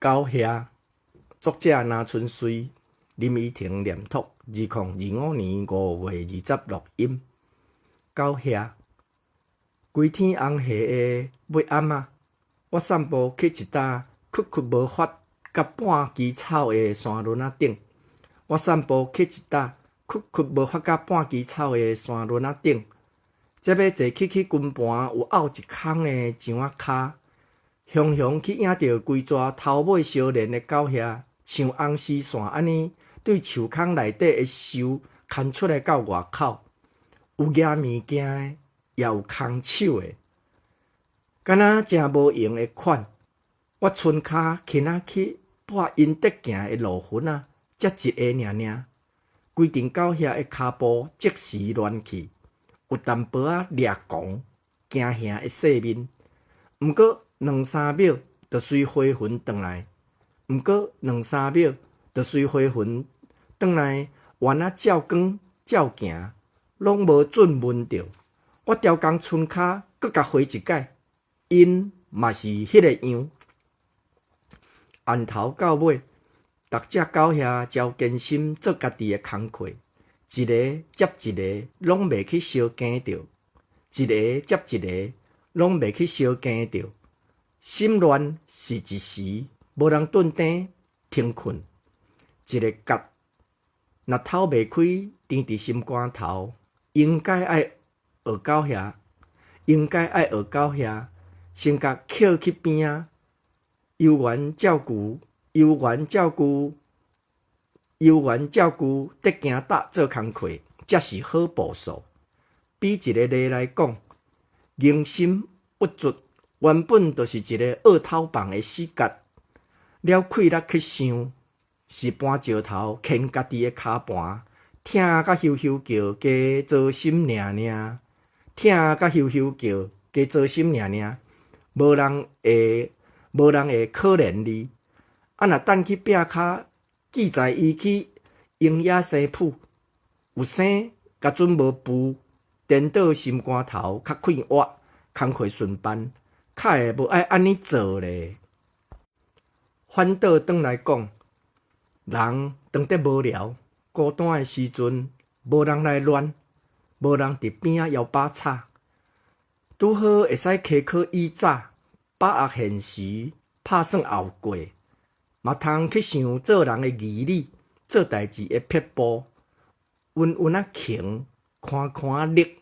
狗兄，作者林春水，林依婷念讀，2025年5月20錄音。狗兄，規天紅霞的尾暗仔，我散步去一搭屈屈無法佮半枝草的山崙仔頂。我散步去一搭屈屈無法佮半枝草的山崙仔頂，才欲坐起去金盤有拗一空的石仔跤，雄雄去影著規逝頭尾相連的狗兄，像紅絲線按呢對樹空內底的樹牽出來到外口，有舉物件的，也有空手的，敢若誠無閒的款。我伸跤輕仔去撥𪜶佇行的路痕仔，才一下爾爾，規陣狗兄的跤步即時亂去，有淡薄仔掠狂驚嚇的勢面。毋過兩三秒就隨回魂轉來，毋過兩三秒就隨回魂轉來，原仔照光照行，攏無準聞著。我調工伸跤，閣共回一擺，𪜶嘛是彼个樣。按頭到尾，逐隻狗兄照堅心做家己的工課，一个接一个，攏袂去相驚著，一个接一个，攏袂去相驚著。心亂是一時，無人頓定停睏，一个角若透袂開，甜佇心肝頭，應該愛學狗兄，應該愛學狗兄，先共抾去邊仔，猶原照舊，猶原照舊，猶原照舊，佇行搭做工課，才是好步數。比一个例來講，凝心鬱卒原本就是一个僫頭放的死角，了氣力去想，是搬石頭牽家己的跤盤，疼甲咻咻叫，加糟心爾爾，疼甲咻咻叫，加糟心爾爾，無人會，無人會可憐你。啊，若等去壁跤記載伊去榮野生殕，有生共準無殕，顛倒心肝頭較快活，工課順辦。較會無愛按呢做咧。反倒轉來講，人當得無聊、孤單的時陣，無人來亂，無人佇邊仔搖把叉，拄好會使溪考以早，把握現時，拍算後過，嘛通去想做人的義理，做代誌的撇步，穩穩仔窮，寬寬仔力，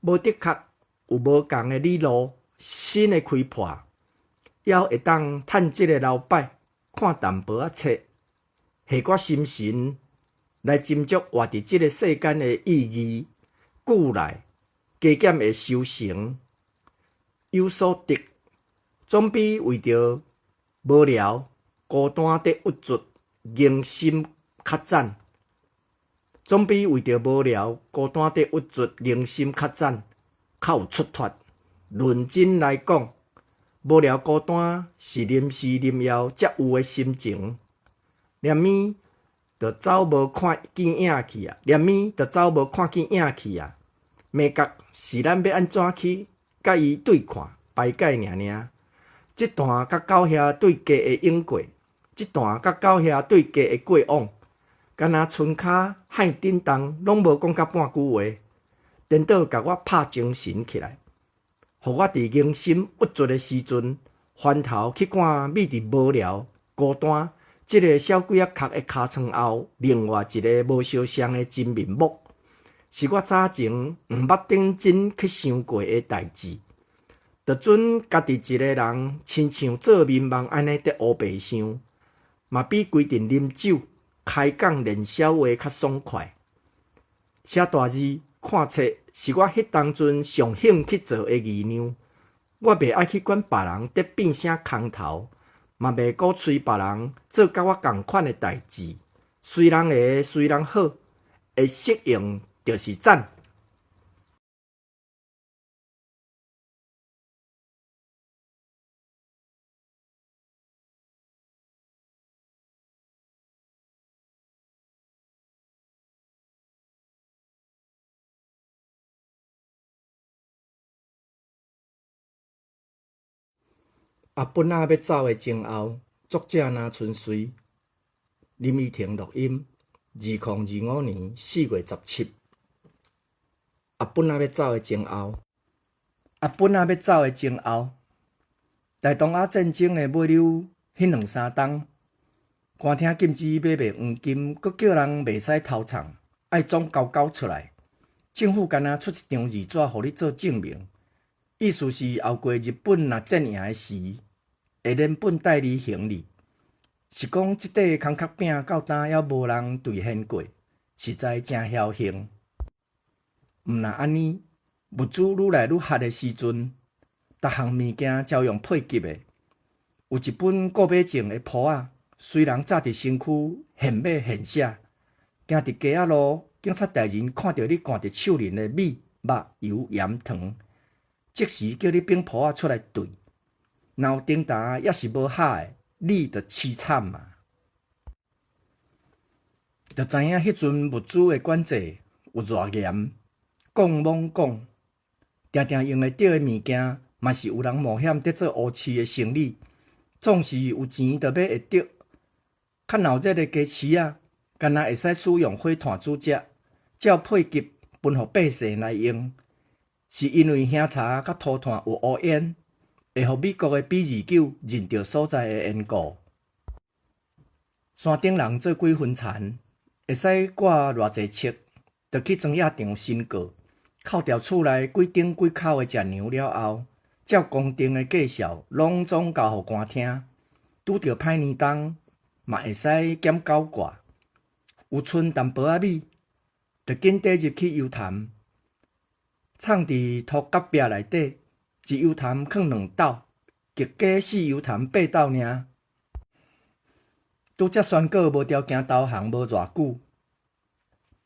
無的確有無仝的理路。新的開破，猶會當趁這个流擺看淡薄仔冊，下寡心神來斟酌活佇這个世間的意義，久來加減會修成，有所得，總比為著無聊、孤單佇鬱卒、凝心較讚。總比為著無聊、孤單佇鬱卒、凝心較讚，較有出脫。論真來講，無聊孤單是臨時臨要才有的心情，連物就走無看見影去啊！連物就走無看見影去啊！美角是咱欲按怎去佮伊對看排解爾爾。這段佮狗兄對家的永過，這段佮狗兄對家的過往，敢若伸跤幌振動，攏無講甲半句話，顛倒共我拍精神起來。予我佇凝心鬱卒的時陣，翻頭去看覕佇無聊、孤單這个小鬼仔殼的尻川後，另外一个無相像的真面目，是我早前毋捌認真去想過的代誌。就準家己一个人，親像做眠夢按呢佇烏白想，嘛比規陣啉酒、開講練痟話較爽快。寫大字、看冊是我彼當陣上興去做的議量。我袂愛去管別人佇變啥空頭，嘛袂鼓吹別人做佮我仝款的代誌。隨人會，隨人好，會適應就是讚。阿本仔欲走的前後，作者林春水，林依婷录音，2025年4月17。阿本仔欲走的前后，阿本仔欲走的前后，大东亚战争的尾溜彼两三冬，官厅禁止买卖黄金，阁叫人袂使偷藏，爱总交交出来。政府干焦出一张字纸，予你做证明，意思是后过日本若战赢的时，会连本带利还你。是讲这块空壳饼到今犹无人兑现过，实在真僥幸。毋若按呢，物资愈来愈缺的时阵，逐项物件照样配给的。有一本顾马证的簿仔，随人扎伫身躯，现买现写。行伫街仔路，警察大人看著你掼伫树林的米、肉、油、盐、糖，即时叫你反簿仔出来对。若有顶沓犹是无合的，你就凄惨啊！就知影彼阵物资的管制有偌严，讲罔讲，定定用会著的物件，嘛是有人冒险伫做乌市的生理，总是有钱就买会著。较闹热的街市仔，干焦会使使用火炭煮食，照配给分予百姓来用，是因为香柴佮涂炭有乌烟，会予美国的 B29 认著所在的缘故。山顶人做几分田，会使挂偌济粟，就去庄野场申告，扣掉厝内几顶几口的食粮了后，照公定的价数，拢总交予官厅。拄著歹年冬，嘛会使减九挂。有賰淡薄仔米，就紧缀入去油潭，藏伫土角壁内底。一油潭囥两斗，极加四油潭八斗尔。拄才宣告无条件投降无偌久，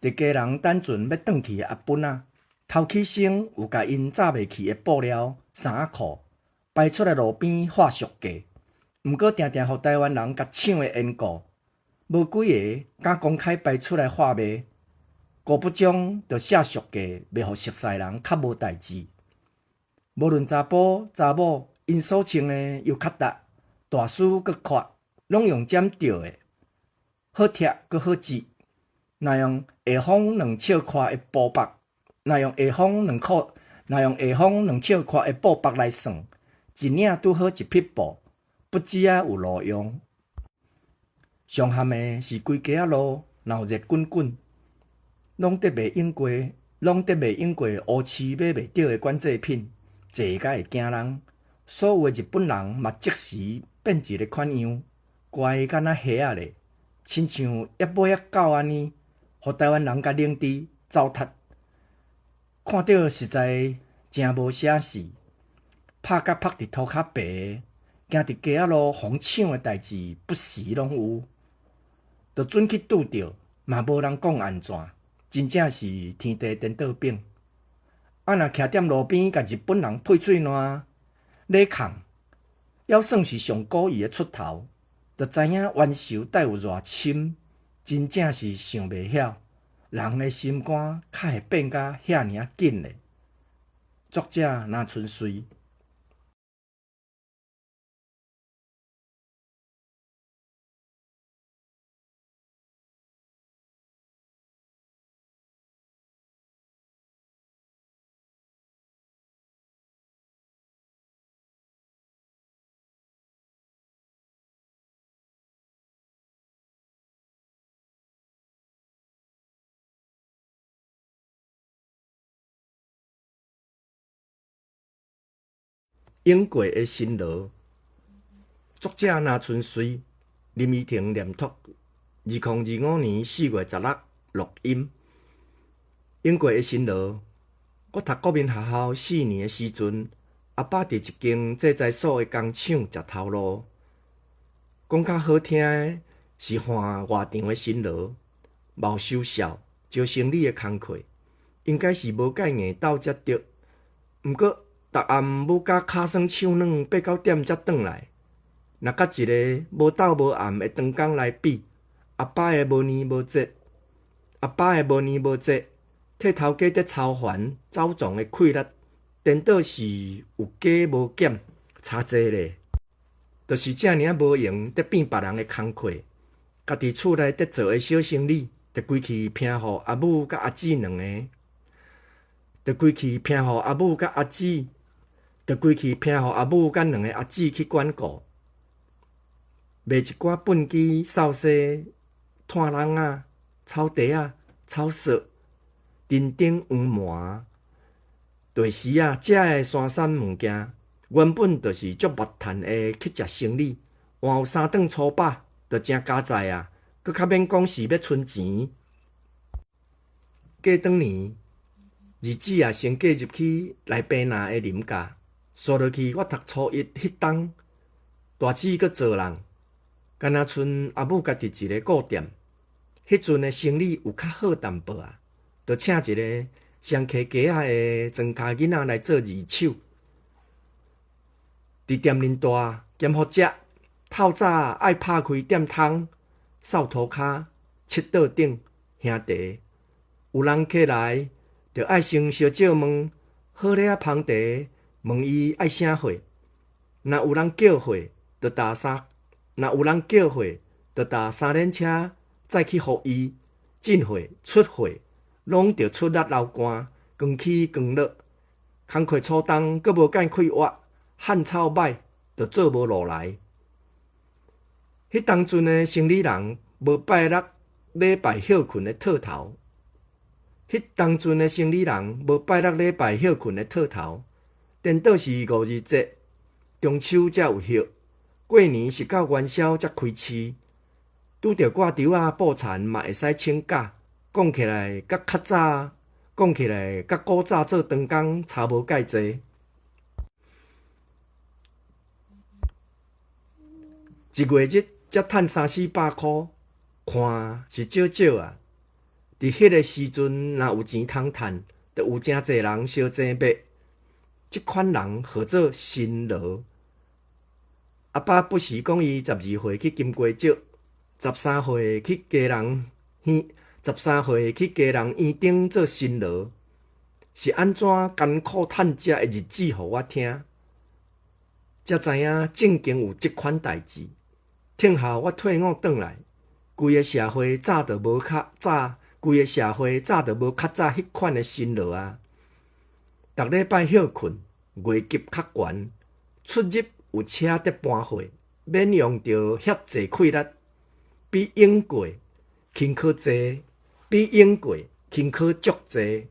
伫家人等船欲转去的阿本仔，头起先有共𪜶扎袂去的布料、衫仔裤摆出来路边喊俗价，毋过定定予台湾人共抢的缘故，无几个敢公开摆出来喊卖，顾不将就写俗价卖予熟似人较无代志。无论查埔查某，𪜶所穿的又较值，大丝阁阔，拢用针吊的，好贴阁好织。若用下方两尺宽的布幅，若用下方两箍，若用下方两尺宽的布幅来算，一领拄好一匹布，不止仔有路用。上譀的是规街仔路，闹热滚滚，拢伫卖用过，拢伫卖用过乌市买袂著的管制品。济甲会惊人，所有的日本人嘛即时变一个款样，乖敢若虾仔咧，亲像抑尾仔狗按呢，予台湾人共拎伫糟蹋，看著实在诚无写实，拍甲曝伫涂跤白的，行伫街仔路予抢的代志不时拢有，就准去拄著，嘛无人讲按怎，真正是天地颠倒反。啊！若徛踮路边，共日本人配喙澜咧控，犹算是上古意的出头，就知影冤仇带有偌深，真正是想袂晓，人的心肝较会变甲遐尔仔紧咧。作者林春水。永过的辛劳，作者林春水，林依婷念读，2025年4月16录音。永过的辛劳，我读国民学校四年的时阵，阿爸伫一间制材所的工厂食头路。讲较好听的是换外场的辛劳，冒收笑招生理的工课，应该是无介硬斗才对。毋过，逐暗舞甲跤酸手软八九点才转来，若佮一个无昼无暗的长工来比，阿爸的无年无节，阿爸的无年无节，替头家伫操烦走傱的气力，颠倒是有加无减，差济咧。就是遮爾仔無閒，咧變別人的工課，家己厝內咧做的小生理，就規氣聘予阿母佮阿姊兩个，就規氣聘予阿母佮阿姊，就規氣聘予阿母佮兩个阿姊去管顧，賣一寡畚箕、掃帚、炭籠仔、草袋仔、草索、丁丁黃糜。第時啊，遮的山產物件原本就是足密趁的乞食生理，換有三頓粗飽，就誠佳哉啊！閣較免講是欲賰錢。過轉年，二姊也先嫁入去內坪林的林家，煞落去我讀初一彼冬，大姊閣做人，敢若賰阿母家己一个顧店。彼陣的生理有較好淡薄仔，就請一个雙溪街仔的莊跤囡仔來做二手。佇店恁大兼負責，透早愛拍開店窗，掃塗跤、拭桌頂、兄弟。有人客來，就愛先相借問，好咧仔捧茶，問伊愛啥貨。若有人叫貨，就搭三；若有人叫貨，就搭三輪車載去予伊。進貨、出貨，攏著出力流汗，光起光落。工課粗重，閣無夠快活，汗臭歹，就做無落來。彼當陣的生理人無拜六禮拜歇睏的套頭。彼當陣的生理人無拜六禮拜歇睏的套頭，顛倒是五二節、中秋才有歇，過年是到元宵才開市。拄著掛稻仔、布田嘛會使請假。講起來，佮較早講起來，佮古早做長工差無蓋濟。一月日才趁三四百箍，看是少少啊。佇彼个時陣，若有錢通趁，就有誠濟人相爭欲。這款人號做辛勞。阿爸不時講伊12歲去金瓜石，13歲去基隆耳，13歲去基隆園頂做辛勞，是按怎艱苦趁食的日子，予我聽，才知影正經有這款代誌。聽後我退伍轉來，規个社會早就無較早，規个社會早就無較早彼款的辛勞啊！逐禮拜歇睏，月給較懸，出入有車佇搬貨，免用著遐濟氣力，比英國輕巧濟，比英國輕巧足濟。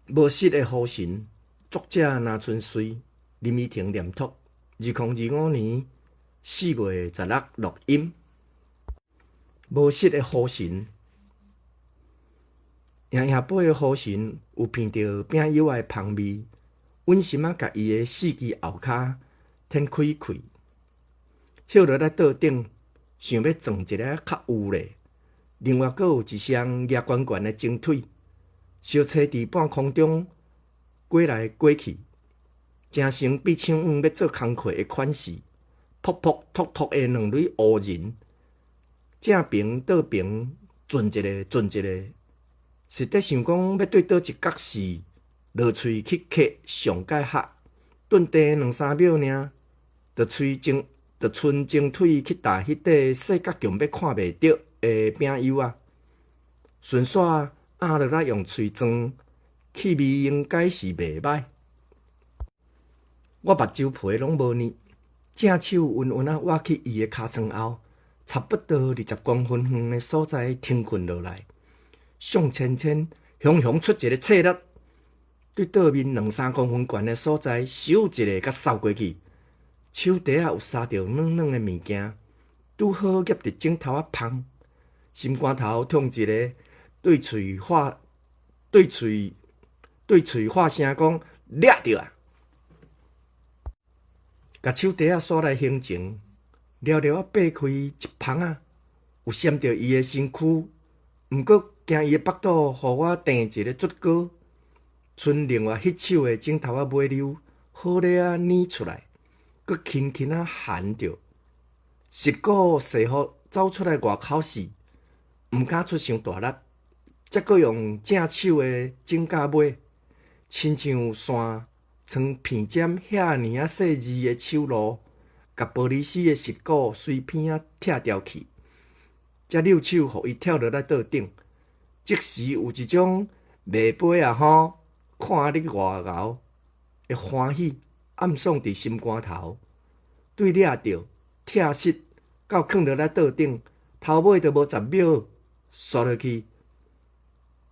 無實的雨神，作者林春水，林依婷念讀，2025年4月16錄音。無實的雨神，營營杯的雨神有闻著餅幼仔的芳味，溫心仔共伊的四支後跤展開開，歇落來桌頂，想欲撞一下較有咧。另外，閣有一雙額懸懸的前腿，相揣佇半空中過來過去，誠像比唱欲做工課的款式，噗噗禿禿的兩蕊烏仁，正平倒平，轉一个轉一个，實咧想講欲對佗一角時落喙去磕上蓋合，頓地兩三秒爾，就喙前就伸前腿去踏彼塊細甲強欲看袂著的餅幼仔，順紲壓落來用喙鑽，氣味應該是袂䆀。我目睭皮攏無膩，正手穩穩仔倚去伊的尻川後，差不多20公分遠的所在停睏落來，上淺淺雄雄出一个刺力，對桌面兩三公分懸的所在，咻一下共掃過去，手底仔有捎著軟軟的物件，拄好夾佇指頭仔縫，心肝頭痛一个，對喙發對喙對喙發聲講掠著啊！共手袋仔徙來胸前，了了仔擘開一縫仔，有閃著伊的身軀，毋過驚伊的腹肚予我掟一个卒高，賰另外彼手的指頭仔尾溜，好咧仔捏出來，閣輕輕仔含著，蝕骨細予走出來外口時，毋敢出傷大力，才閣用正手的指甲尾，親像線穿片尖遐爾仔細膩的手路，共玻璃絲的蝕骨隨片仔拆掉去，才溜手予伊跳落來桌頂。即時有一種袂飛啊吼，看你偌𠢕的歡喜暗爽佇心肝頭。對掠著、拆蝕到囥落來桌頂，頭尾都無10秒，煞落去。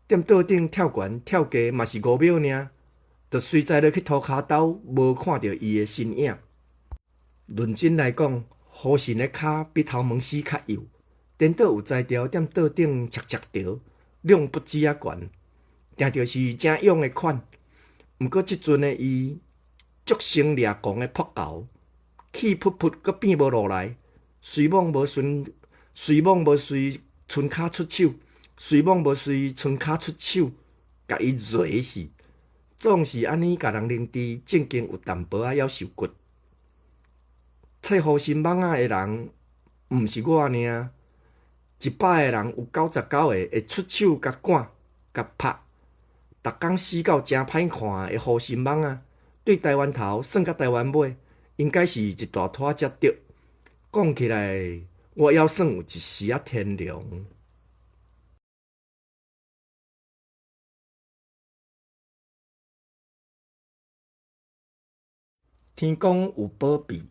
踮桌頂跳懸跳低嘛是5秒爾，就隨在落去塗跤兜，無看著伊的身影。論真來講，雨神的跤比頭毛絲較幼，顛倒有才調踮桌頂赤赤著，兩不指仔懸，定著是誠勇的款。毋過這陣的伊，足生掠狂的撲猴，氣噗噗閣變無落來，隨罔無隨隨罔無隨賰跤出手，隨罔無隨賰跤出手，共伊蹂死。總是按呢，共人認知，正經有淡薄仔夭壽骨。冊護身網仔的人，毋是我爾，100個人有99個會出手共趕、共拍。逐工死到誠歹看的護身網仔，對台灣頭算到台灣尾，應該是一大拖才對。講起來，我猶算有一絲仔天良。天公有保庇，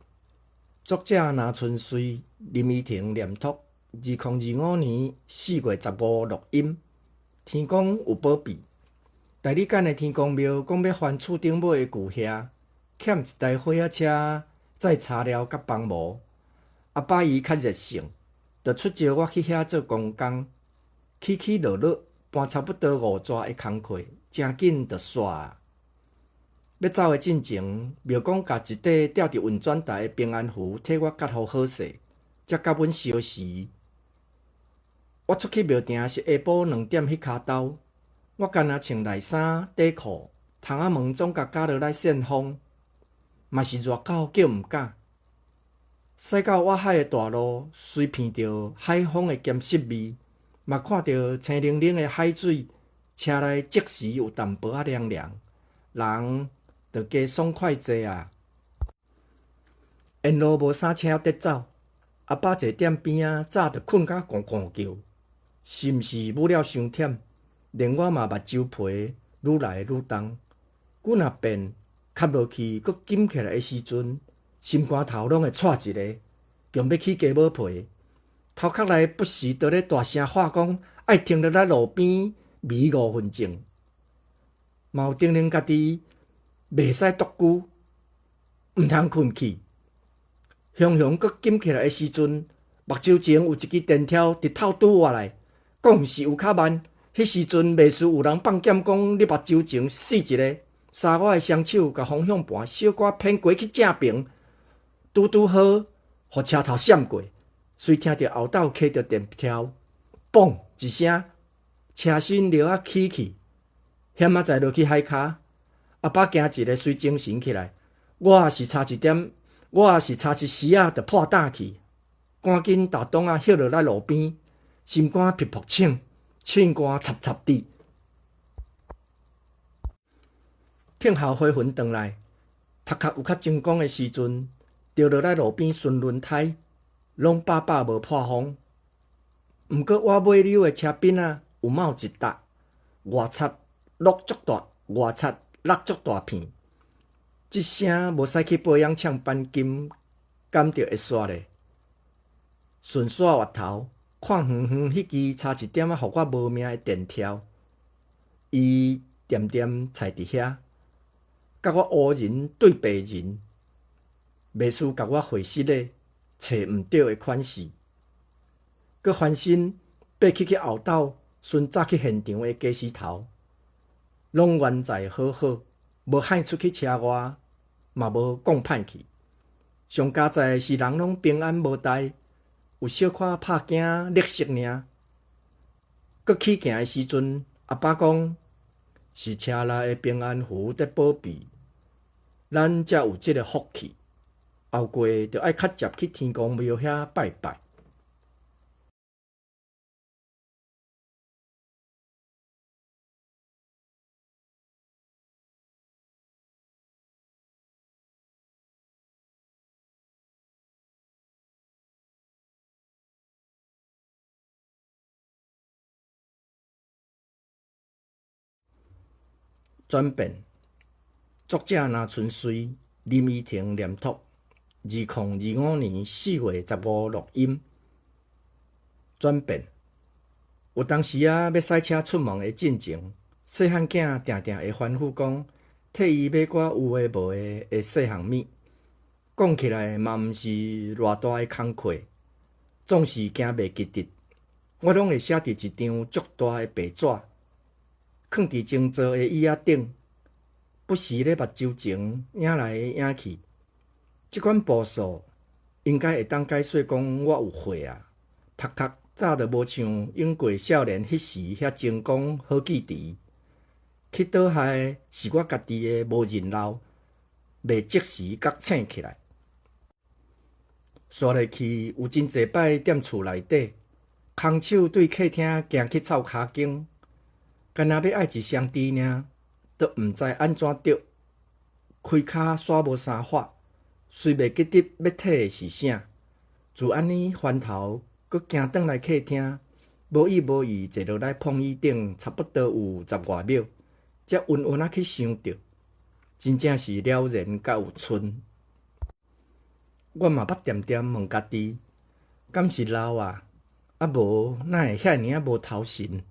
作者林春水、林依婷念讀，2025年4月15錄音。天公有保庇，大里間的天公廟講欲翻厝頂尾的舊瓦，欠一台貨仔車載柴料佮房模。阿爸伊較熱性，就出招我去遐做工工，起起落落搬差不多五逝的工課，誠緊就煞啊。欲走的進前，廟公共一塊吊佇運轉台的平安符替我結予好勢，才佮阮相辭。我出去廟埕是下晡2點彼跤兜，我干焦穿內衫底褲，窗仔門總共咬落來扇風，嘛是熱到叫毋敢。駛到外海的大路，隨鼻著海風的鹹濕味，嘛看著清冷冷的海水，車內即時有淡薄仔涼涼，人就加爽快濟啊！沿路無啥車佇走，阿爸坐踮邊仔，早就睏甲咕咕叫，是毋是舞了傷忝？連我嘛目睭皮愈來愈重。骨若變磕落去，閣緊起來的時陣，心肝頭攏會掣一下，強欲起雞母皮。頭殼內不時都咧大聲喊講，愛停落來路邊糜5分鐘。嘛有叮嚀家己袂使獨居，毋通睏去。雄雄閣緊起來的時陣，目睭前有一支電柱直透拄我來，講是有較慢。彼時陣袂輸有人放劍講你目睭前死一个，捎我的雙手共方向盤小可偏過去正爿，拄拄好，予車頭閃過，隨聽著後斗磕著電柱，嘣一聲，車身落仔起去，險仔載落去海跤。阿爸驚一下，隨精神起來，我也是差一點，我也是差一絲仔就破膽去，趕緊踏擋仔歇落來路邊，心肝噗噗衝，凊汗插插滴。聽候火雲轉來，頭殼有較精光的時陣，著落來路邊巡輪胎，攏飽飽無破風。毋過我尾溜的車邊仔有冒一搭，外擦落足大，外擦落足大片。這聲無使去保養廠扳金，敢著會煞咧？順煞越頭，看遠遠彼支差一點仔予我無命的電柱，伊恬恬踙佇遐，佮我烏人對白人，袂輸共我回失禮，揣毋著的款式。閣翻身爬起去後斗，巡早去現場的家私頭，攏原在好好，無害出去車外，嘛無講歹去。上佳哉是人攏平安無代，有小可拍驚溺死爾。閣起行的時陣，阿爸講是車內的平安符佇保庇，咱才有這个福氣。後過著愛較捷去天公廟遐拜拜。轉變，作者林春水，林依婷念讀，2025年4月15錄音。轉變，有當時仔欲駛車出門的進前，細漢囝定定會吩咐講，替伊買寡有的無的的細項物。講起來嘛毋是偌大的工課，總是驚袂記得。我攏會寫佇一張足大的白紙。囥佇前座的椅仔頂，不時咧目睭前影來影去。這款步數應該會當解說講我有歲啊。讀殼早就無像勇過少年彼時遐精光好記持。去倒害的是我家己的無認老，袂即時覺醒起來。煞落去有真濟擺踮厝內底，空手對客廳行去臭跤間。干焦欲愛一雙豬爾，都毋知按怎著，開跤煞無三法，雖袂記得欲提的是啥，就按呢翻頭閣行轉來客廳，無意無意坐落來膨椅頂，差不多有十外秒，才溫溫仔去想著，真正是了然佮有賰。我嘛捌恬恬問家己，敢是老啊？啊無，哪會遐爾仔無頭神？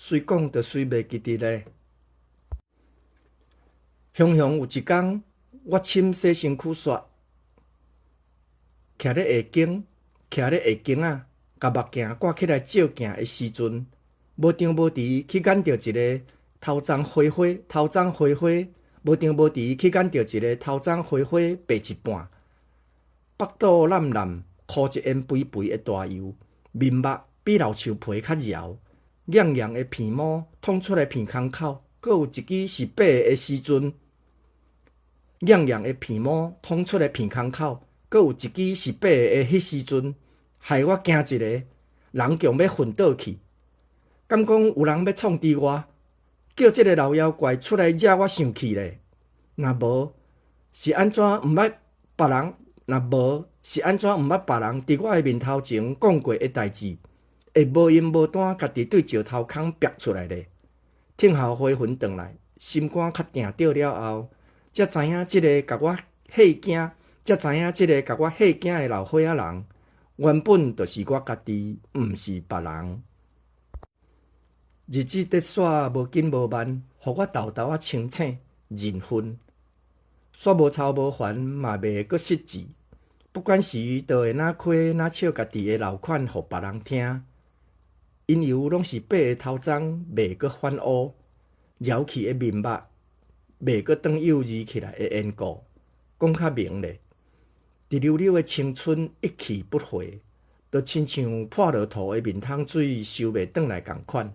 隨講就隨袂記得咧。雄雄有一工，我深洗身軀煞，徛咧下間，徛咧下間仔，共目鏡掛起來照鏡的時陣，無張無遲去眼著一个頭鬃花花，頭鬃花花，無張無遲去眼著一个頭鬃花花白一半，腹肚腩腩，箍一煙肥肥的大油，面目比老樹皮較枵。硬硬的鼻毛淌出來鼻空口，閣有一支是白的時陣，硬硬的鼻毛淌出來鼻空口，閣有一支是白的彼時陣，害我驚一个，人強欲昏倒去，敢講有人欲創治我，叫這个老妖怪出來惹我生氣咧。若無是按怎毋捌別人，若無是按怎毋捌別人佇我的面頭前講過的代誌。會無閒無單，家己對石頭空迸出來咧。聽候回魂轉來，心肝較定著了後，才知影這个共我嚇驚，才知影這个共我嚇驚的老歲仔人，原本就是我家己，毋是別人。日子佇煞無緊無慢，予我沓沓仔清醒認份，煞無愁無煩，嘛袂閣失志。不管時都會若開若笑家己的老款，予別人聽。因由攏是白的頭鬃，袂閣反烏；枵去的面目，袂閣轉幼稚起來的緣故。講較明咧，直溜溜的青春一去不回，就親像破落塗的面桶水收袂轉來仝款。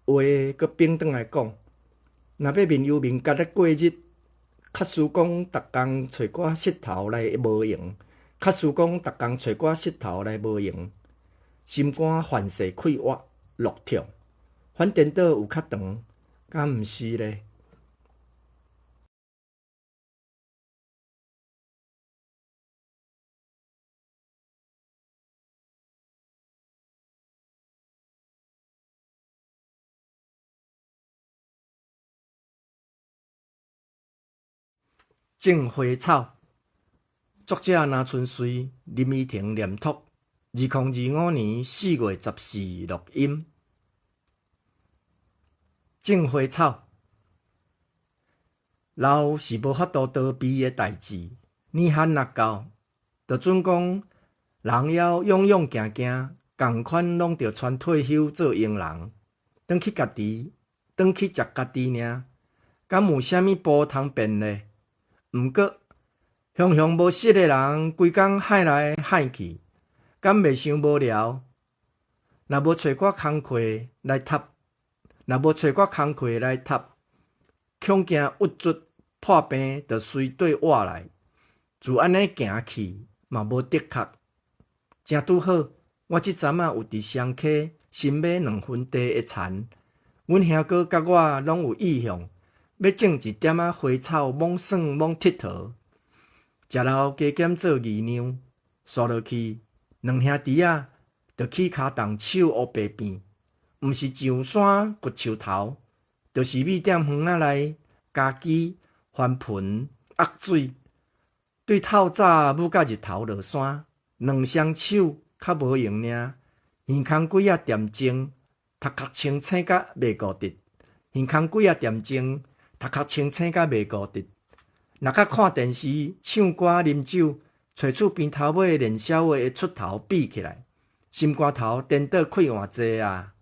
話閣反轉來講，若欲面憂面結咧過日，較輸講逐工揣寡穡頭來無閒，較輸講逐工揣寡穡頭來無閒。心肝反勢快活，落痛，反顛倒有較長，敢毋是咧？種花草，作者林春水、林依婷念讀，2025年4月14錄音。種花草，老是無法度逃避的代誌。年限若到，就準講人猶勇勇行行，仝款攏著穿退休做傭人，轉去家己，轉去食家己爾，敢有啥物步通變咧？毋過，雄雄無實的人，規工喊來喊去，敢袂傷無聊？若無揣寡工課來讀，若無揣寡工課來讀，恐驚鬱卒破病，就隨綴活來。自按呢行去，嘛無的確。正拄好，我這陣仔有佇雙溪新買兩分地的田，阮兄哥佮我攏有意向。欲種一點仔花草，罔耍罔𨑨迌，食老加減做姨娘，煞落去兩兄弟仔就起跤動手烏白變，毋是上山掘樹頭，就是米店園仔內家己翻盆壓水。對透早舞到日頭落山，兩雙手較無閒爾，耳空幾仔點鐘，頭殼清醒甲袂顧得，耳空幾仔點鐘。頭殼清醒甲袂顧得，若較看電視、唱歌、啉酒，揣厝邊頭尾練痟話的出頭比起來，心肝頭顛倒開換濟啊！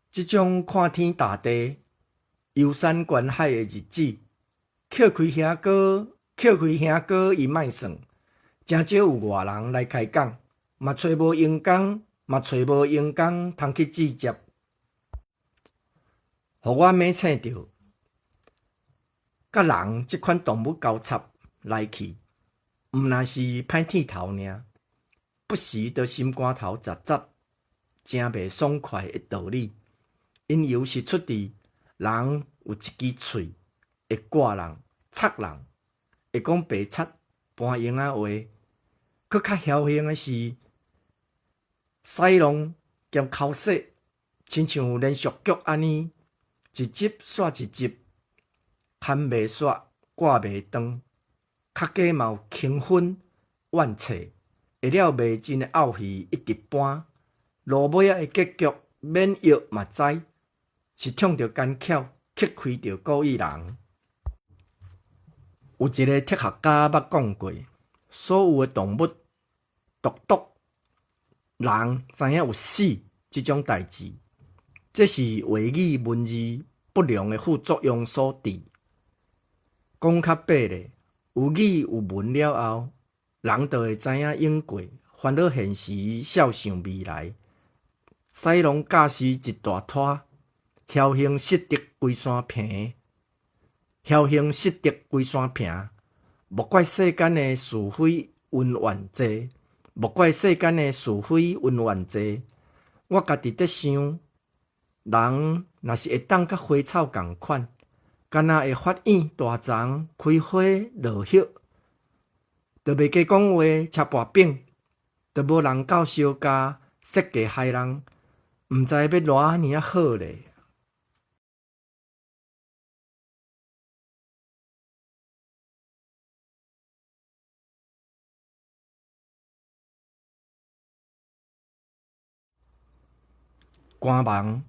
這種看天打地、遊山觀海的日子，扣開兄哥，扣開兄哥伊莫算，誠少有外人來開講，嘛揣無閒工，嘛揣無閒工通去指責，予我猛醒著。佮人這款動物交插來去，毋但是歹鐵頭爾，不時就心肝頭雜雜，誠袂爽快的道理。因由是出佇人有一支喙，會割人、插人，會講白賊、搬閒仔話。閣較僥倖的是，使弄兼剾洗，親像連續劇按呢，一集煞一集。牽袂煞，割袂斷，較加嘛有輕粉怨冊，會了袂盡的漚戲一直搬，落尾仔的結局免藥嘛知，是痛著奸巧，激開著故意人。有一个哲學家捌講過，所有的動物，獨獨人知影有死這種代誌，這是話語文字不良的副作用所致。講較白咧，有語有文了後，人就會知影永過，煩惱現實，笑想未來。使弄駕駛一大拖，僥幸失得規山坪，僥幸失得規山坪。莫怪世間的是非恩怨濟，莫怪世間的是非恩怨濟。我家己佇想，人若是會當佮花草仝款。敢若會發湧大叢開花落葉，就袂加講話，車跋餅，就無人到相加設計害人，毋知欲偌按呢仔好咧。官網，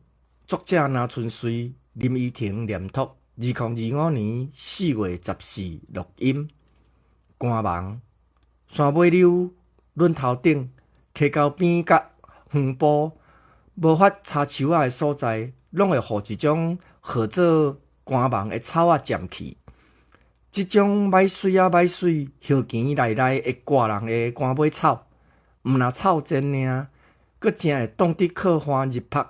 作者林春水、林依婷念讀，2025年4月14錄音。官網，山尾溜、崙頭頂、溪溝邊佮園圃，無法插樹仔的所在，攏會予一種號做官網的草仔佔去。這種歹媠仔歹媠，葉墘內內會割人的官尾草，毋若臭煎爾。閣誠會擋得靠岸入曝，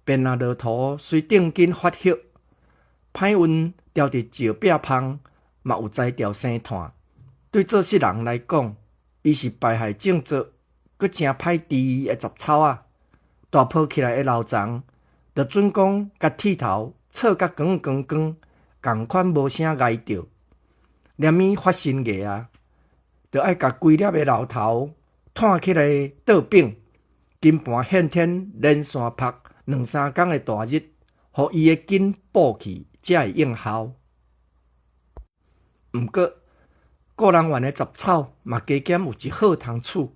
便若落塗隨頂緊發葉，歹運牢佇石壁縫，嘛有才調生炭。對做穡人來講，伊是敗害種作，閣誠歹治的雜草仔。大泡起來的老叢，就準講共剃頭，錯甲光光光，仝款無啥礙著。連物發新芽啊，就愛共規粒的老頭湠起來倒反。金盤獻天連續曝兩三工的大日，予伊的根補去，才會應效。毋過，顧人園的雜草嘛加減有一好通處。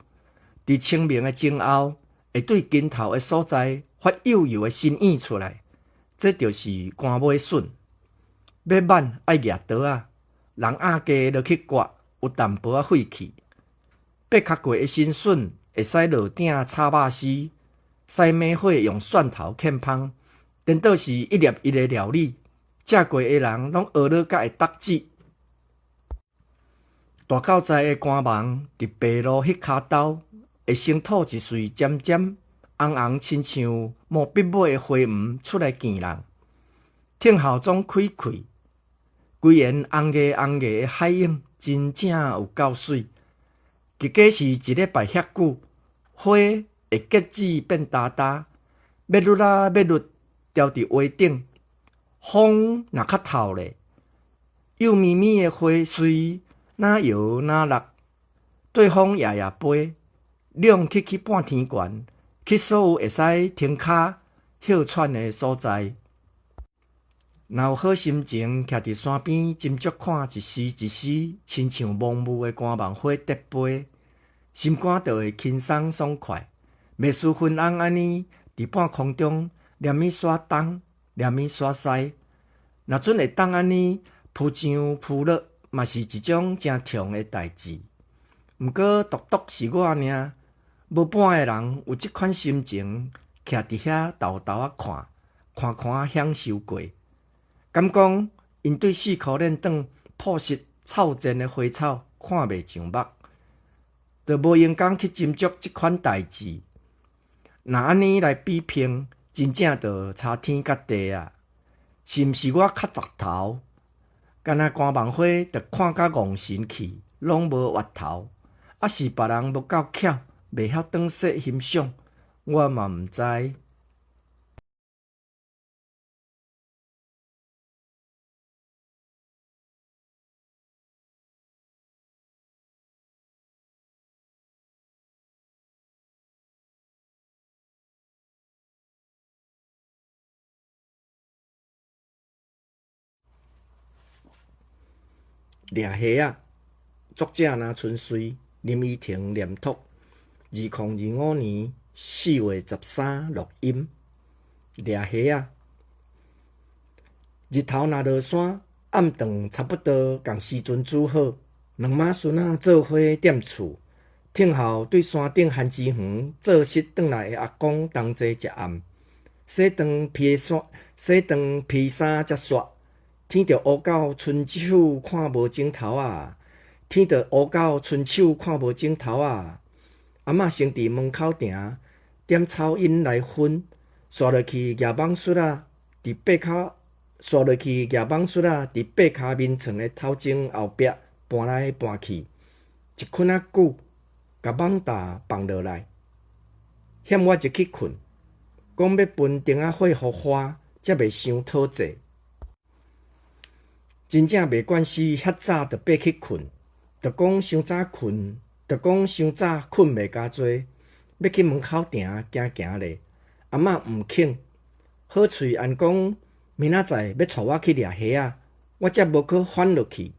佇清明的前後，會對根頭的所在發幼幼的新葉出來，這就是官尾筍。欲挽愛舉刀仔，人壓低落去割，有淡薄仔廢氣。八殼過的新筍會使落鼎炒肉絲，使猛火用蒜頭劵芳，顛倒是一粒一个料理。食過的人攏呵咾甲會觸舌。大到在的官網佇白鷺彼跤兜，會先吐一穗尖尖紅紅，親像毛筆尾的花黃出來見人。聽候總開開，規緣紅顏紅顏的海湧，真正有夠媠。結果是一禮拜遐久，花會結籽變焦焦，欲落啊欲落，牢佇畫頂。風若較透咧，幼咪咪的花穗，若搖若落，對風搖搖飛，兩去去半天懸，去所有會使停跤歇喘的所在。若有好心情，徛佇山邊斟酌看一絲一絲，親像濃霧的官網花蝶飛，心肝就會輕鬆爽快。袂輸昏翁按呢，佇半空中念伊煞東，念伊煞西。若準會當按呢浮上浮落，嘛是一種誠暢的代誌。毋過獨獨是我爾，無半个人有這款心情，徛佇遐沓沓仔看，看看仔享受過。敢講，𪜶對四箍輾轉樸實臭賤的花草看袂上目，就無閒工去斟酌這款代誌。若按呢來比評，真正就差天佮地啊！是毋是我較雜頭？敢若官網花，就看甲戇神去，攏無活頭。抑是別人無夠巧，袂曉當勢欣賞，我嘛毋知。掠蝦仔，作者林春水，林依婷念讀，2025年4月13錄音。掠蝦仔，日頭若落山，暗頓差不多仝時陣煮好，兩媽孫仔做伙踮厝，聽候對山頂番薯園做穡轉來的阿公同齊食暗。洗妝披衫，洗妝披衫才煞。天著烏到伸手看無盡頭仔，天著烏到伸手看無盡頭仔。阿嬤先佇門口埕點草癭來熏，煞落去舉蠓術仔，佇八跤，煞落去舉蠓術仔，佇八跤眠床的頭前後壁搬來搬去，一困仔久，共蠓罩放落來，嫌我入去睏，講欲分燈仔火予花，才袂傷討濟。真正袂慣死，遐早就爬去睏，就講傷早睏，就講傷早睏袂加濟，欲去門口埕行行咧。阿嬤毋肯，好喙按講，明仔載欲帶我去掠蝦仔，我才無閣反落去。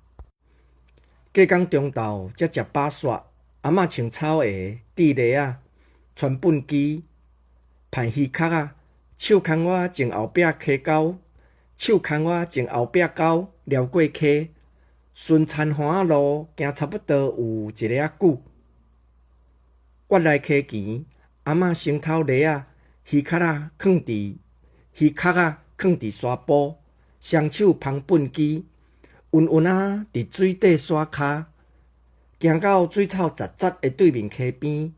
隔工中晝才食飽煞，阿嬤穿草鞋、戴襪仔、穿畚箕、攀魚殼仔，手牽我前後壁溪溝，手牽我前後壁溝撩過溪，順田岸仔路行差不多有一个仔久。越來溪墘，阿嬤先偷襪仔、魚殼仔囥佇魚殼仔囥佇沙埔，雙手捧畚箕，勻勻仔佇水底刷跤，行到水草雜雜的對面溪邊，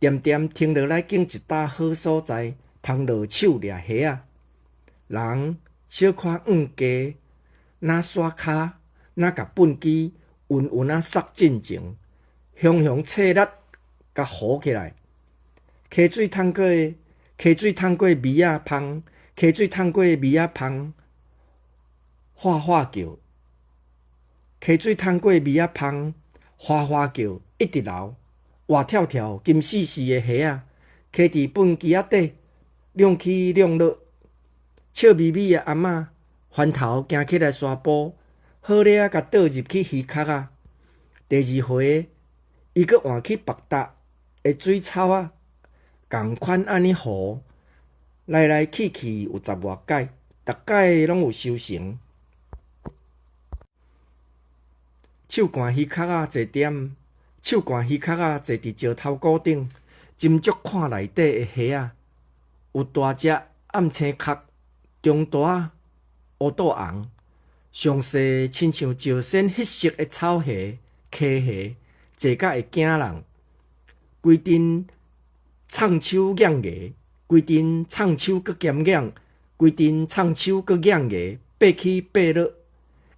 恬恬停落來揀一搭好所在，通落手掠蝦仔。人小可向低，若刷跤，若共畚箕勻勻仔捒進前，雄雄切力共糊起來。溪水淌過，溪水淌過米仔芳，溪水淌過米仔芳，嘩嘩叫。溪水淌過米仔芳，嘩嘩叫，一直流，活跳跳金絲絲的蝦仔，囥佇畚箕仔底，兩起兩落。笑眯眯的阿嬤翻頭行起來沙埔，好掠共倒入去魚殼仔。第二回，伊閣換去別搭的水草仔，仝款按呢予，來來去去有十外擺，逐擺攏有收成。手捾魚殼仔坐點，手捾魚殼仔坐佇石頭鼓頂，斟酌看內底的蝦仔，有大隻暗青殼，中大仔烏肚紅，上細親像石鉎彼色的草蝦、溪蝦，坐甲會驚人。規陣藏手硬牙，規陣藏手閣兼硬，規陣藏手閣硬牙，爬起爬落，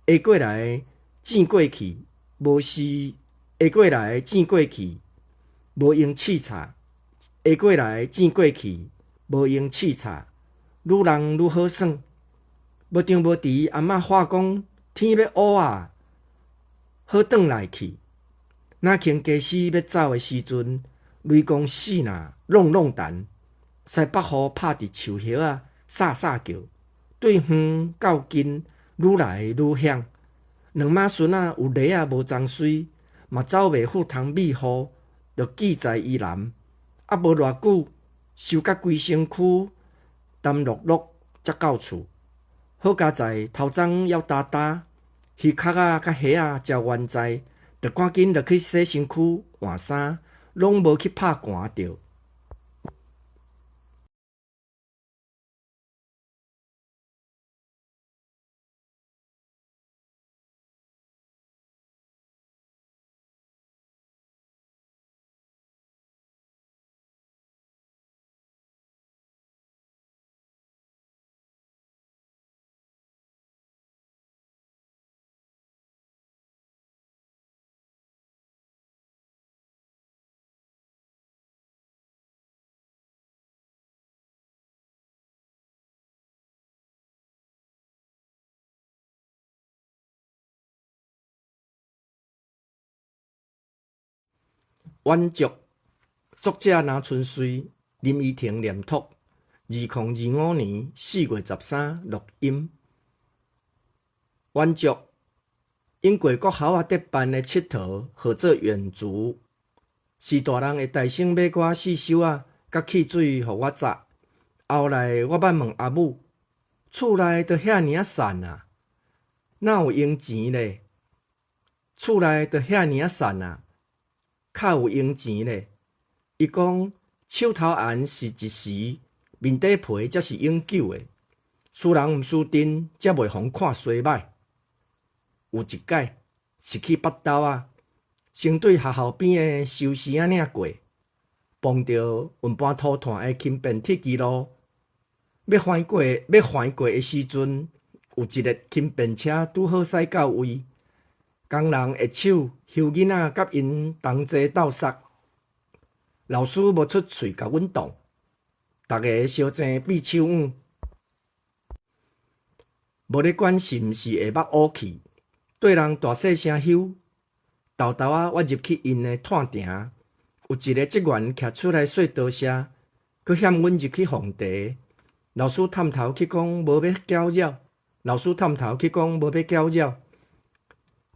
下過來轉過去，無是下過來轉過去，無閒試插，下過來轉過去，無閒試插，愈弄愈好耍。無長無遲，阿嬤喊講天欲烏啊，好轉來去。若輕家私欲走的時陣，雷公死若挵挵彈，西北雨拍佇樹葉仔，沙沙叫，對遠到近愈來愈響。兩媽孫仔有禮仔無髒水，嘛走袂赴湯美雨，就記在宜南。啊，無偌久，收甲規身軀澹漉漉，才到厝。好佳哉，頭鬃猶焦焦，魚殼仔佮蝦仔食完在，就趕緊落去洗身軀換衫，攏無去拍寒著。遠足，作者林春水，林依婷念讀，2025年4月13錄音。遠足，英國國校仔佇辦的𨑨迌號做遠足，是大人會代先買寡四手仔佮汽水予我紮。後來我捌問阿母，厝內都遐爾仔散啊，哪有閒錢咧？厝內都遐爾仔散啊！較有閒錢咧。伊講手頭紅是一時，面底皮才是永久的。輸人毋輸陣，才袂予人看衰歹。有一擺是去腹兜仔，先對學校邊的收屍仔嶺過，碰著運搬塗炭的輕便鐵支路，欲橫過欲橫過的時陣，有一列輕便車拄好駛到位。工人握手，休囡仔佮𪜶同齊鬥捒。老師無出喙共阮擋，逐个相爭比手腕，無咧管是毋是下目烏去，對人大細聲唏。沓沓仔我入去𪜶的炭埕，有一个職員徛出來說多謝，閣嫌阮入去奉茶。老師探頭去講無欲攪擾，老師探頭去講無欲攪擾。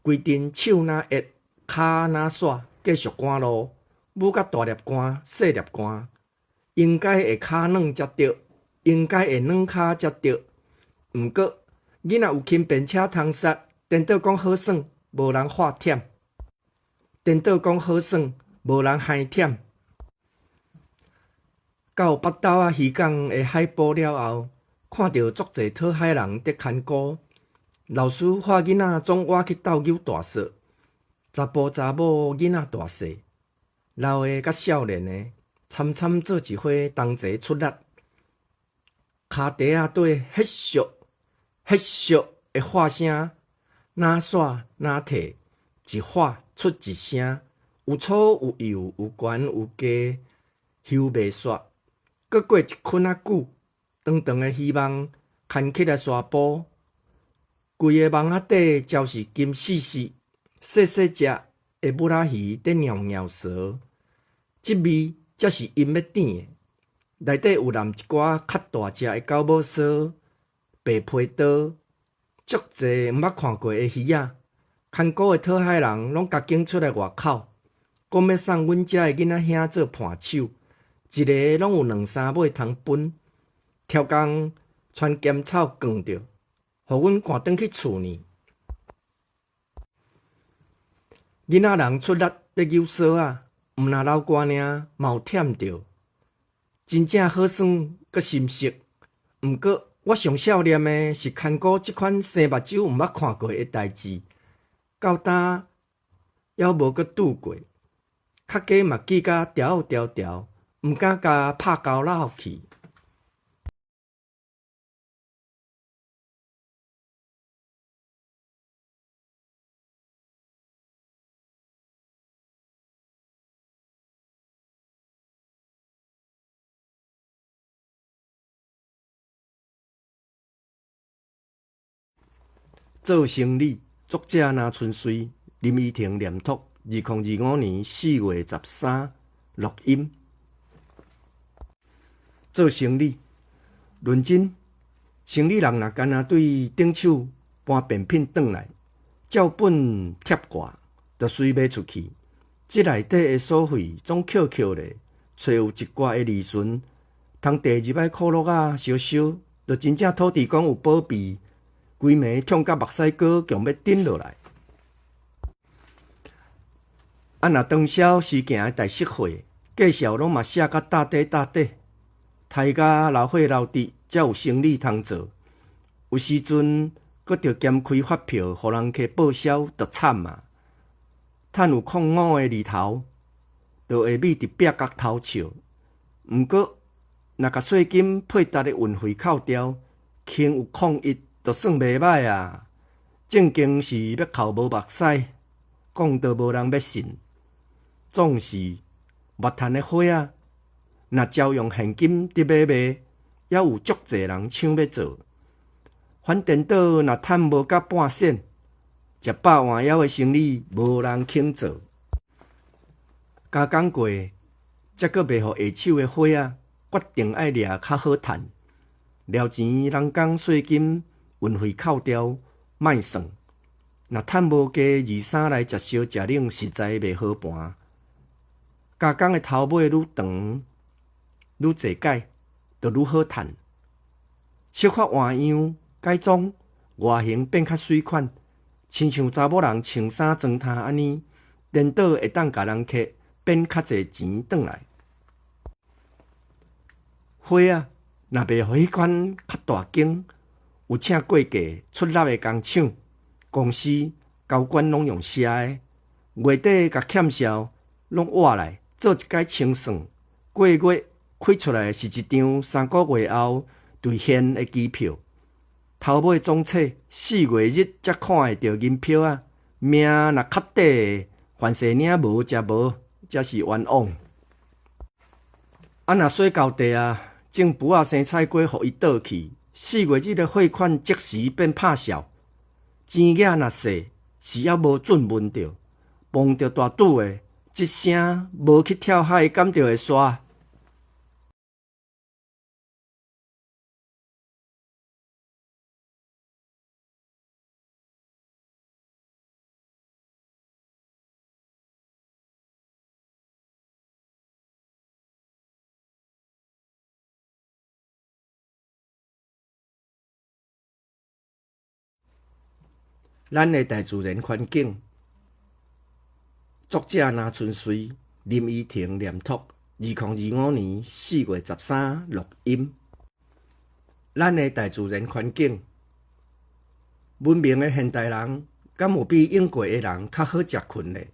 規陣手若熱，跤若煞，繼續趕路，舞甲大粒汗、細粒汗，應該會跤軟才對，應該會軟跤才對。毋過，囡仔有輕便車通剎，顛倒講好耍，無人喊忝；顛倒講好耍，無人害忝。到腹兜仔漁港的海埔了後，看著足濟討海人佇牽孤。老師喊囡仔總倚去鬥搝大索，查埔查某囡仔大細，老的佮少年的，參參做一伙同齊出力。跤蹄仔底彼削彼削的喊聲，若煞若退，一喊出一聲，有粗有幼，有懸有低，搝袂煞。閣過一困仔久，長長的漁網牽起來沙埔。規个網仔底焦是金絲絲，細細隻的武仔魚佇蟯蟯趖，這味才是𪜶欲甜的。內底有攬一寡較大隻的狗母趖、白皮刀。足濟毋捌看過的魚仔，牽罟的討海人攏共揀出來外口，講欲送阮遮的囡仔兄做伴手，一個攏有兩三尾通分。超工傳鹹草灌著，予阮趕轉去厝呢。囡仔人出力咧扭索仔，毋若流汗爾，嘛有忝著。真正好耍，閣心適。毋過我上少念的是牽罟這款生目睭毋捌看過的代誌，到今猶無閣拄過。較加嘛記甲牢牢牢，毋敢共拍交落去。做生理，作者林春水，林依婷念读，2025年4月13录音。做生理，论真，生理人若干焦对顶手搬便品转来，照本贴挂，就随卖出去。这内底的所费总扣扣咧，揣有一寡的利润，通缀入来可乐仔烧烧，就真正土地公有保庇。规暝痛甲目屎膏强欲顶落来。啊！若长销时行的大实惠，介绍攏嘛写甲大底大底，刣甲流血流滴，才有生理通做。有时阵阁著兼开发票，予人客报销，就惨啊！趁有空五个厘头，就会覕伫壁角偷笑。毋过，若共税金配搭的运费扣掉，剩有空一。就算袂䆀啊！正经是欲哭无目屎，讲都无人欲信。总是密趁的货仔，若照用现金伫买卖，犹有足济人抢欲做。反颠倒，若趁无甲半仙，食饱换枵的生理无人肯做。加工过，才阁袂予下手的货仔，决定爱掠较好趁。了钱人工税金。运费扣掉，莫算。若趁无加二三来食烧食冷，实在袂好盘。加工的头尾愈长，愈济改，就愈好趁。小可换样改装，外形变较媠款，亲像查某人穿衫装呔按呢，颠倒会当共人客变较济钱转来。货仔若袂予彼款较大间。有请过价出纳的工厂、公司高管攏用写的，月底共欠数攏挖来做一摆清算，过月开出来是一张3个月后兑现的机票。头尾总册4月日才看会著银票仔，命若较短的，凡势领无才无，才是冤枉。啊，若洗厚地啊，种匏仔生菜瓜予伊倒去。4月日的汇款即时变拍数，钱额若细，是犹无准问著，碰著大拄的，这声无去跳海，敢著会煞？咱的大自然环境，作者林春水、林依婷念读，2025年4月13录音。咱的大自然环境，文明的现代人，敢有比用过的人较好食睏咧？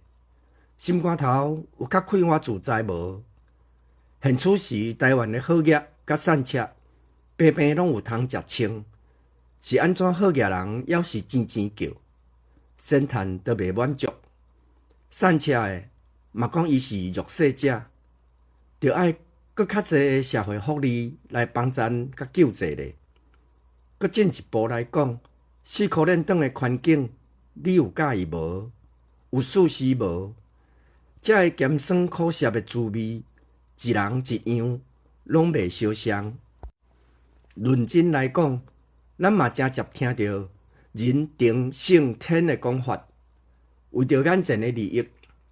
心肝头有较快活自在无？现此时台湾的好业佮散赤，平平攏有通食穿，是按怎好业人犹是钱钱叫，先趁都袂满足。散赤的嘛讲伊是弱势者，著爱阁较济的社会福利来帮赞佮救济咧。阁进一步来讲，四箍链转的环境，你有佮意无？有事实无？这个咸酸苦涩的滋味，一人一样，拢袂相像。论真来讲，咱嘛诚捷听著人定勝天的講法，為著眼前的利益，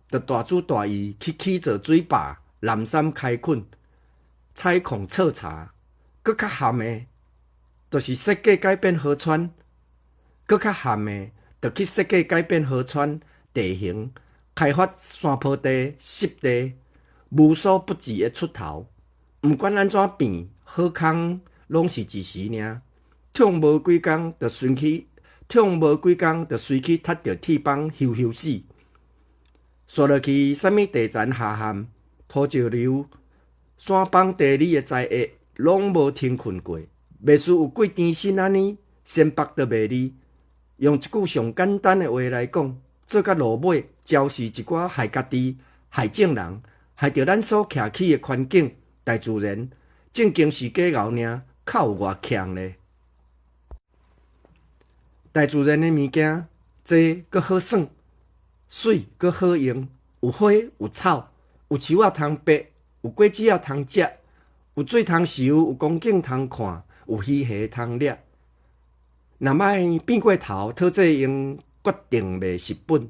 就大主大意去起造水壩、濫山開墾、採礦採茶，閣較譀的，就是設計改變河川，閣較譀的，就去設計改變河川地形，開發山坡地、濕地，無所不至的出頭。毋管按怎變，好康攏是一時爾。痛無幾工就隨去，痛無幾工就隨去踢著鐵枋，休休死。煞落去，啥物地層下陷、土石流、山崩地裂的災厄，攏無停睏過。袂輸有貴甜心按呢，仙北都袂離。用一句上簡單的話來講，做到落尾，招是一寡害家己、害眾人、害著咱所徛起的環境、大自然，正經是假𠢕爾，較有偌強咧。大自然的物件濟，閣好耍，媠閣好用，有花有草，有樹仔通爬，有果子仔通食，有水通泅，有光景通看，有魚蝦通掠。若欲變過頭，討債用決定袂蝕本。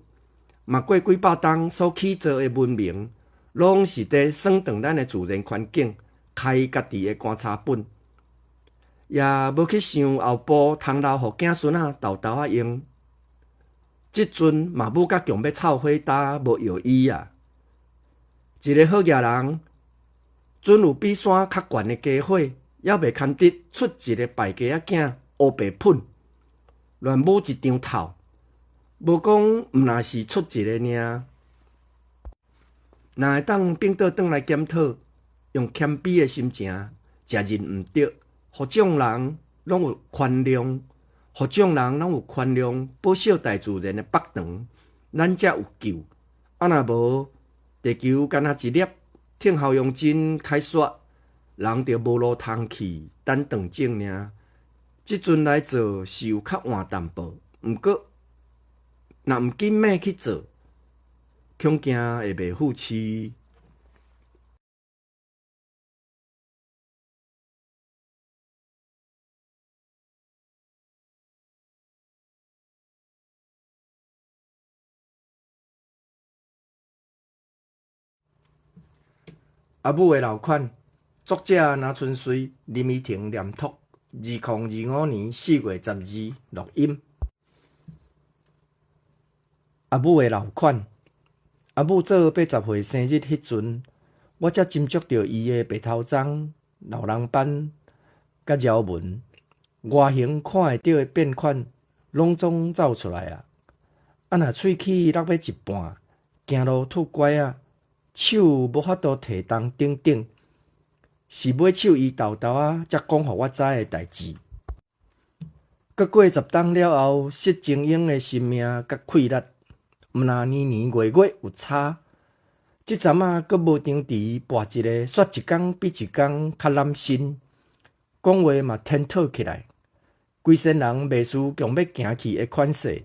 嘛過幾百冬所起造的文明，攏是佇損斷咱的自然環境，開家己的棺柴本。也無去想後步通留予囝孫仔沓沓仔用。這陣嘛母甲強欲臭火焦，無藥醫啊！一个好額人，準有比山較懸的家伙，猶袂堪得出一个敗家仔囝烏白噴，亂舞一場透。無講毋若是出一个爾。若會當反倒轉來檢討，用謙卑的心情，承認毋對，予眾人攏有寬容，予眾人攏有寬容，保守大自然的腹腸，咱才有救。啊，若無，地球干焦一粒，聽候用真開煞，人就無路通去，等斷種爾。這陣來做是有較晚淡薄，毋過若毋緊欲去做，恐驚會袂赴市。阿母的老款，作者林春水，林依婷念讀，2025年4月12錄音。阿母的老款，阿母做80歲生日彼陣，我才斟酌著伊的白頭鬃、老人斑佮髎紋，外形看會著的變款，攏總走出來啊！啊，若喙齒落欲一半，行路拄拐仔，手無法度提重等等，是尾手伊沓沓仔才講予我知的代誌。閣過10冬了後，失精英的生命佮氣力，毋若年年月月有差。這陣仔閣無張持跋一个，煞一工比一工較攬身，講話嘛天討起來，規身人袂輸強欲行去的款勢。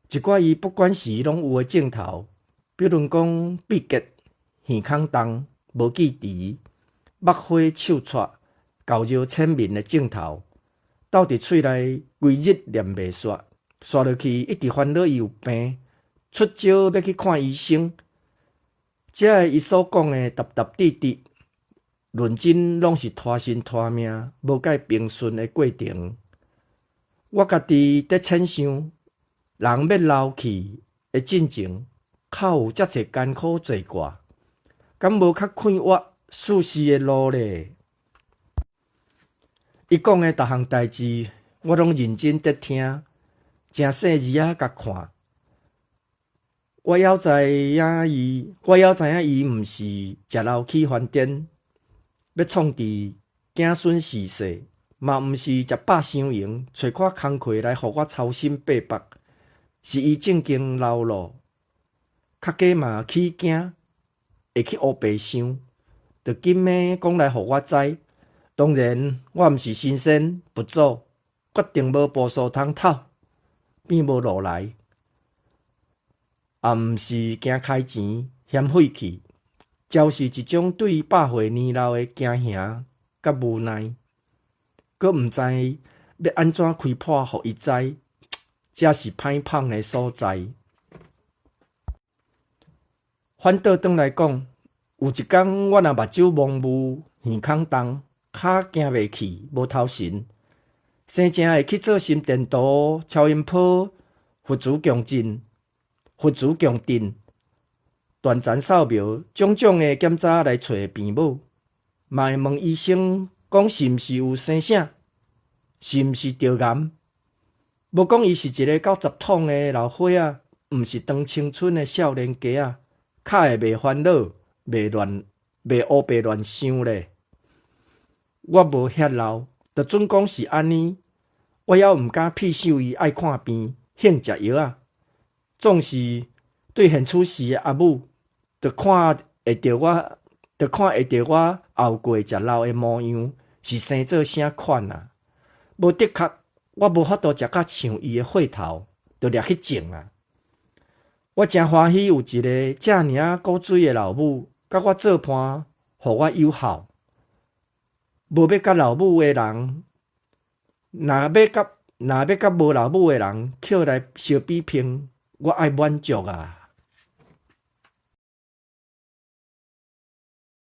一寡伊不管時攏有的症頭，比如講閉結、耳孔重、無記持、目花手掣、厚尿淺眠的症頭，鬥佇喙內規日念袂煞，煞落去一直煩惱伊有病，出招欲去看醫生。這个伊所講的沓沓滴滴，論真攏是拖身拖命，無解平順的過程。我家己佇淺想，人欲老去的進前，較有遮濟艱苦做過，敢無較快活舒適的路咧？伊講的逐項代誌，我攏認真佇聽，誠細膩仔共看。我猶知影伊，我猶知影伊毋是食老起翻顛，欲創治子孫序世，嘛毋是食飽傷閒，揣寡工課來予我操心八百，是伊正經老咯，較加嘛起驚，會去烏白想，就緊欲講來予我知。當然，我毋是神仙佛祖，決定無步數通透，變無路來。也毋是驚開錢嫌費氣，就是一種對百歲年老的驚嚇佮無奈。閣毋知欲按怎開破予伊知，這是歹麭的所在。反倒轉來講，有一工我若目睭蒙霧，耳孔重，跤行袂去，無頭神，生正會去做心電圖、超音波、核磁共振、核磁共振、斷層掃描，種種的檢查來揣病母，嘛會問醫生講是毋是有生啥，是毋是著癌？無講伊是一个九十桶的老歲仔，毋是當青春的少年家仔，較會袂煩惱、袂亂、袂烏白亂想咧。我無遐老，就準講是按呢，我猶毋敢屁想伊愛看病、興食藥仔。總是對現處時的阿母，就看會著我，就看會著我熬過食老的模樣，是生做啥款啊？無的確，我無法度食甲像伊的血頭，就掠去種啊！我誠歡喜有一个遮爾仔古錐的老母，佮我做伴，予我有孝。無欲佮老母的人，若欲佮無老母的人抾來相比拼，我愛滿足啊！